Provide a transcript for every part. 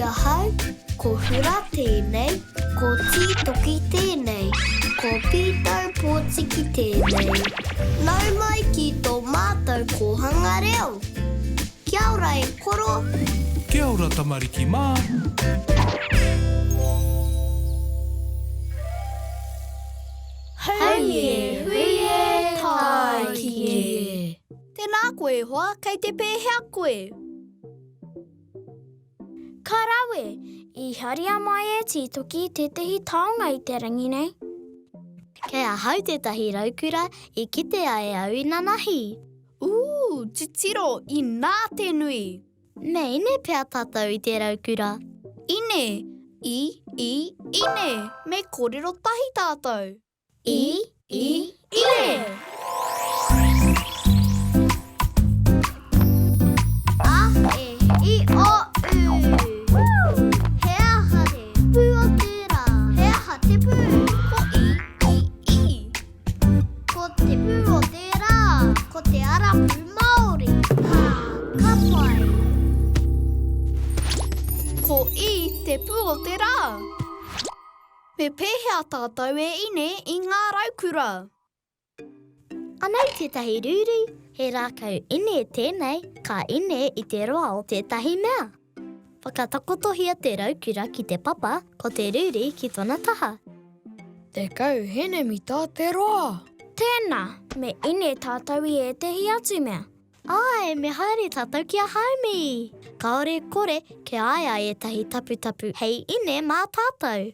ahau, ko Hura tēnei, ko Tītoki tēnei, ko Pītau Pōtiki tēnei. Nau mai ki tō mātou kōhanga reo! Kia ora e koro! Kia ora tamariki mā! Haumi e hui e tāiki e! Tēnā koe e hoa, kei te pēhea koe? Ka rawe! I haria mai e Tītoki tētehi taonga i te rangi nei. Kei ahau tētahi raukura i kitea e au inanahi. Ū, titiro, inā te nui! Me ine pea tātou i te raukura. Ine, i, i, ine! Me kōrero tahi tātou. I, i, ine! A, E, I, O, U. He aha te pū o te rā? He aha te pū? Ko I, I, I. Ko te pū o te rā. Ko te ara pū Māori. Ā, ka pai. Ko I te pū o te rā. Me pēhea tātou e ine i ngā raukura? Anei tētahi rūri, he rākau ine tēnei ka ine i te roa o tētahi mea. Whakatakotohia te raukura ki te papa, ko te rūri ki tona taha. 10 henemita te roa. Tēnā, me ine tātou i ētehi atu mea. Āe, me haere tātou ki a Haumi! Kāore kore kia a ia ētahi taputapu hei ine mā tātou.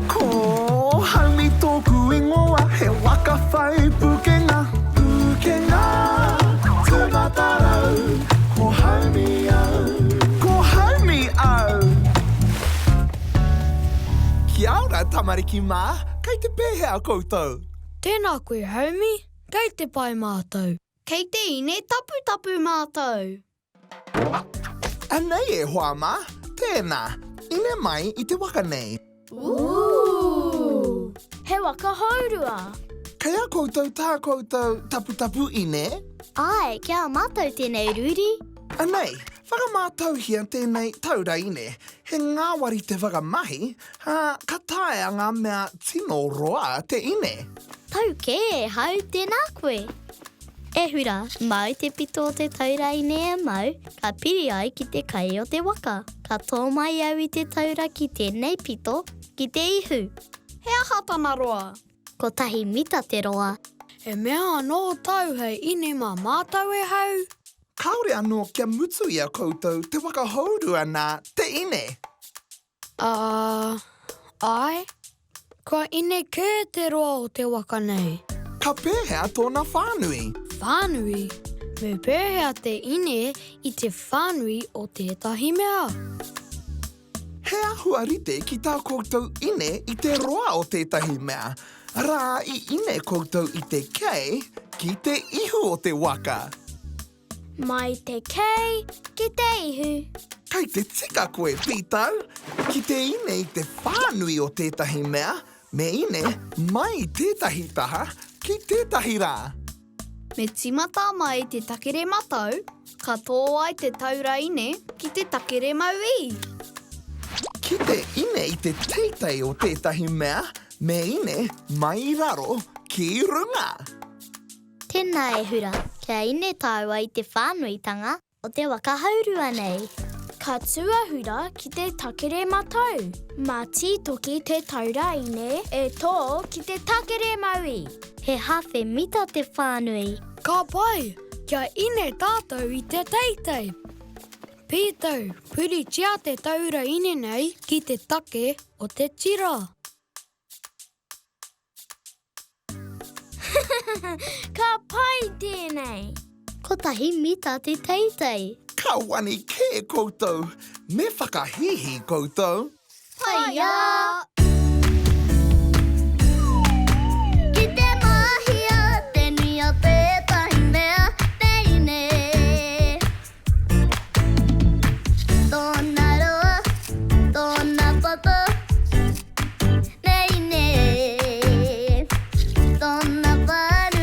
Ko Haumi tōku ingoa, he waka whai pukenga, pukenga, tūmatarau, ko Haumi au, ko Haumi au! Kia ora tamariki mā, kei te pēhea koutou? Tēnā koe Haumi, kei te pai mātou. Kei te ine taputapu mātou. Anei e hoa mā, tēnā, ine mai i te waka nei. Ooh! He waka hourua! Kei a koutou tā koutou taputapu ine? Āe, ki a mātou tēnei rūri. Anei, whakamātauhia tēnei taura ine. He ngāwari te whakamahi, ā, ka taea ngā mea tino roa te ine. Tau kē e Hau, tēnā koe. E Hura, māu te pito o te taura ine e mau, ka piri ai ki te kai o te waka. Ka tō mai au i te taura ki tēnei pito, ki te ihu. He aha tana roa? Kotahi mita te roa. He mea anō tāu hei ine mā mātou e Hau? Kāore anō kia mutu i a koutou te waka hourua nā te ine. Ā, āe, kua ine kē te roa o te waka nei. Ka pēhea tōna whānui? Whānui? Me pēhea te ine i te whānui o tētahi mea? He āhua rite ki tā koutou ine i te roa o tētahi mea, arā i ine koutou i te kei ki te ihu o te waka. Mai te kei ki te ihu. Kei te tika koe, Pītau, ki te ine i te whānui o tētahi mea, me ine mai i tētahi taha ki tētahi rā. Me tīmata mai te takere matau, ka tō ai te taura ine ki te takere mauī. Ki te ine i te teitei o tētahi mea, me ine mai i raro ki runga. Tēnā e Hura, kia ine tāua i te whānuitanga o te waka haurua nei. Ka tū a Hura ki te takere matau. Mā Tītoki te taura ine e tō ki te takere mauī. He hāwhe mita te whānui. Ka pai, kia ine tātou i te teitei. Pītau, puritia te taura ine nei ki te take o te tira. Ka pai tēnei! Kotahi mita te teitei. Ka wani kē koutou! Me whakahīhī koutou! Haia! Ki te mahia te nui o tētahi mea, te ine. Tōna roa, tōna poto, me ine. Tōna whānui.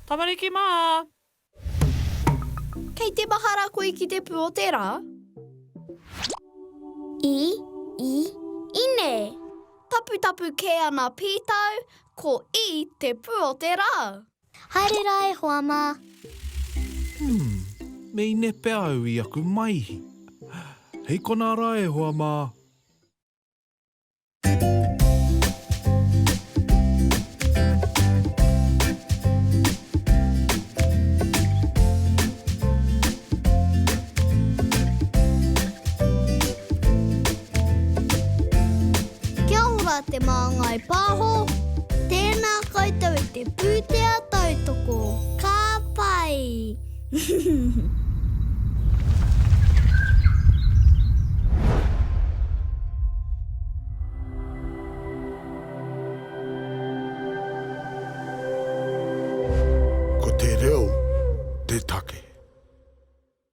Tamariki mā! Kei te mahara koe ki te pū o te rā? I, i, ine. Taputapu kē ana pītau, ko i te pū o te rā. Haere rā e hoa mā. Hmm, me ine pea au i aku maihi. Hei konā rā e hoa mā. Kia ora Te Māngai Pāho, tēnā koutou i te pūtea tautoko. Ka pai!